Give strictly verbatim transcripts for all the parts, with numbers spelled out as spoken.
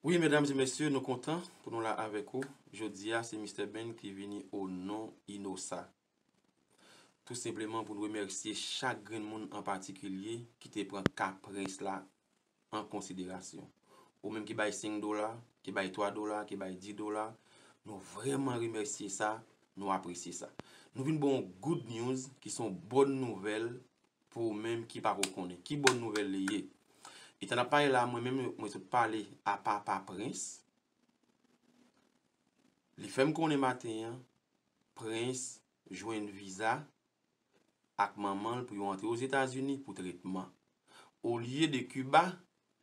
Wi, medam e mesye, nou kontan pou nou la avèk ou. Jodi a, se Mistè Ben ki vini o non Inosa. Tou senpleman pou n remèsye chak grenn moun an patikilye ki te pran ka Prens la an konsiderasyon. Ou menm ki bay senk dola, ki bay twa dola, ki bay dis dola, nou vrèman remèsye sa, nou apresye sa. Nou vin ba w yon good news, ki se yon bòn nouvèl pou ou menm ki pako konnen. Ki bòn nouvèl li ye? Etan n ap pale la, mwen menm, mwen sot pale a papa Prens. Li fè m konnen maten an, Prens jwenn viza ak manman l pou yo antre Ozetazini pou tretman. Olye de Kiba,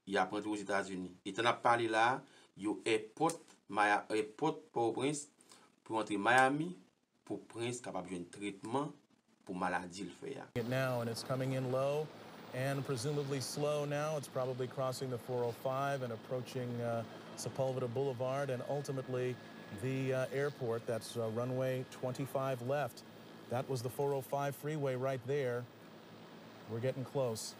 y ap rantre Ozetazini. Etan n ap pale la a, yo èpòt, Maya-, èpòt Pòtoprens pou yo antre Miami pou Prens kapab jwenn tretman pou maladi l fè a. It now, and it's coming in low and presumably slow now. It's probably crossing the four oh five and approaching uh, Sepulveda Boulevard and ultimately the uh, airport. That's uh, runway twenty-five left. That was the four oh five freeway right there. We're getting close.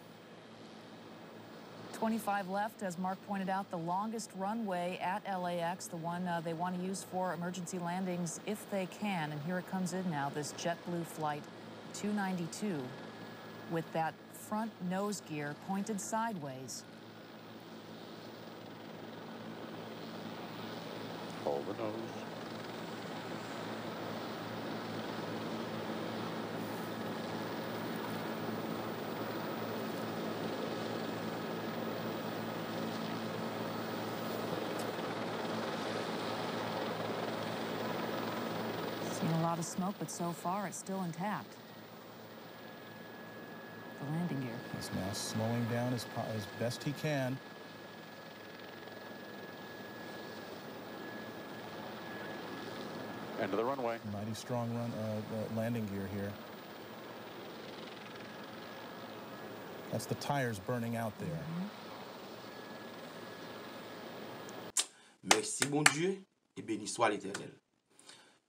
Twenty-five left, as Mark pointed out, the longest runway at L A X, the one uh, they want to use for emergency landings if they can. And here it comes in now, this JetBlue Flight two ninety-two, with that front nose gear pointed sideways. Hold the nose. Seen a lot of smoke, but so far it's still intact. The landing gear. He's now slowing down as, po- as best he can. End of the runway. Mighty strong run, uh, uh, landing gear here. That's the tires burning out there. Mèsi Bondye e beni swa Letènèl.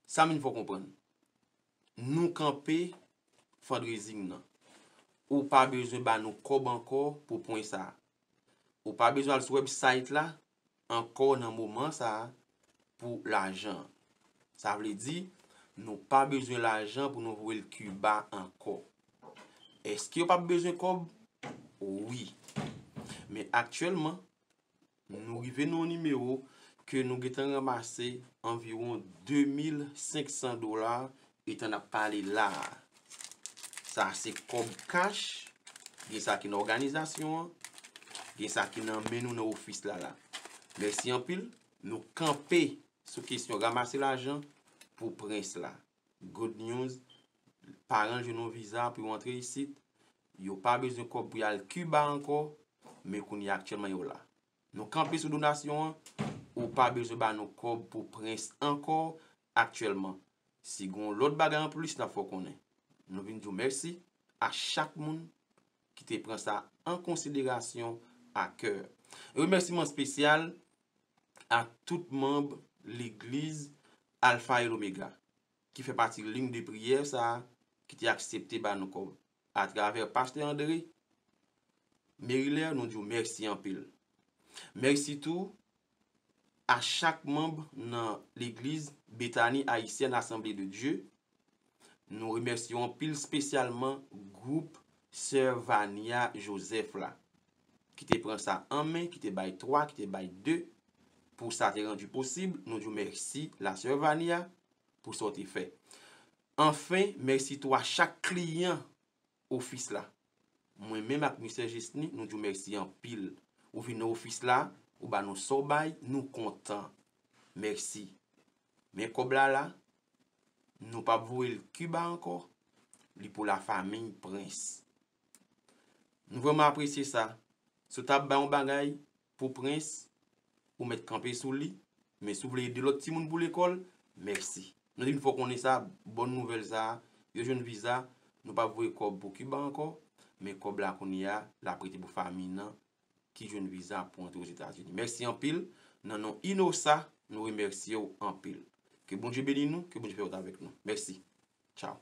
Sa m vin fè w konprann. Nou kanpe fundraising nan. Ou pa bezwen ba nou kòb ankò pou pwen sa a. Ou pa bezwen al sou website la ankò nan moman sa a pou lajan. Sa vle di, nou pa bezwen lajan pou nou voye l Kiba ankò. Èske yo p ap bezwen kòb? Wi. Men aktyèlman, nou rive nan yon nimewo ke nou gentan ranmase anviwon de mil senk san dola etan n ap pale la a. Sa se kòb kach, gen sa ki nan òganizasyon an, gen sa ki nan men nou nan ofis la la. Mèsi anpil. Nou kanpe sou kesyon ranmase lajan pou Prens la. Good news, paran l jwenn yon viza pou yo antre isit. Yo pa bezwen kòb pou y al Kiba ankò, men kounye a aktyèlman yo la. Nou kanpe sou donasyon an, ou pa bezwen ba nou kòb pou Prens ankò aktyèlman. Si gen yon lòt bagay anplis, n ap fè w konnen. Nou vin di w mèsi a chak moun ki te pran sa an konsiderasyon a kè. Remèsiman espesyal a tout manm legliz Alfa e Lomega ki fè pati liy de priyè sa a, ki te aksepte ba nou kòb atravè pastè André Merilè, nou di w mèsi anpil. Mèsi tou a chak manm nan legliz Betani Ayisyèn Asanble de Dye. Nou remèsye w anpil, espesyalman gwoup Sè Vania Joseph la, ki te pran sa an men, ki te bay twa, ki te bay de pou sa te randi posib. Nou di w mèsi, la Sè Vania, pou sa w te fè. Anfen, mèsi tou a chak kliyan ofis la. Mwen menm ak Mistè Jesni, nou di w mèsi anpil. Ou vin nan ofis la, ou ba nou sa w bay, nou kontan. Mèsi. Men kòb la la, nou p ap voye l Kiba ankò, li pou lafanmi Prens. Nou vrèman apresye sa. Si w ta bay yon bagay pou Prens, ou mèt kanpe sou li, men si w vle ede lòt timoun pou lekòl, mèsi. Nou te vin fè w konnen sa, bòn nouvèl sa a, yo jwenn viza, nou p ap voye kòb pou Kiba ankò, men kòb la kounye a, l ap rete pou fanmi nan ki jwenn viza pou antre Ozetazini. Mèsi anpil. Nan non Inosa, nou remèsye w anpil. Ke Bondye beni nou, ke Bondye fè wout avèk nou. Mèsi. Tchaw.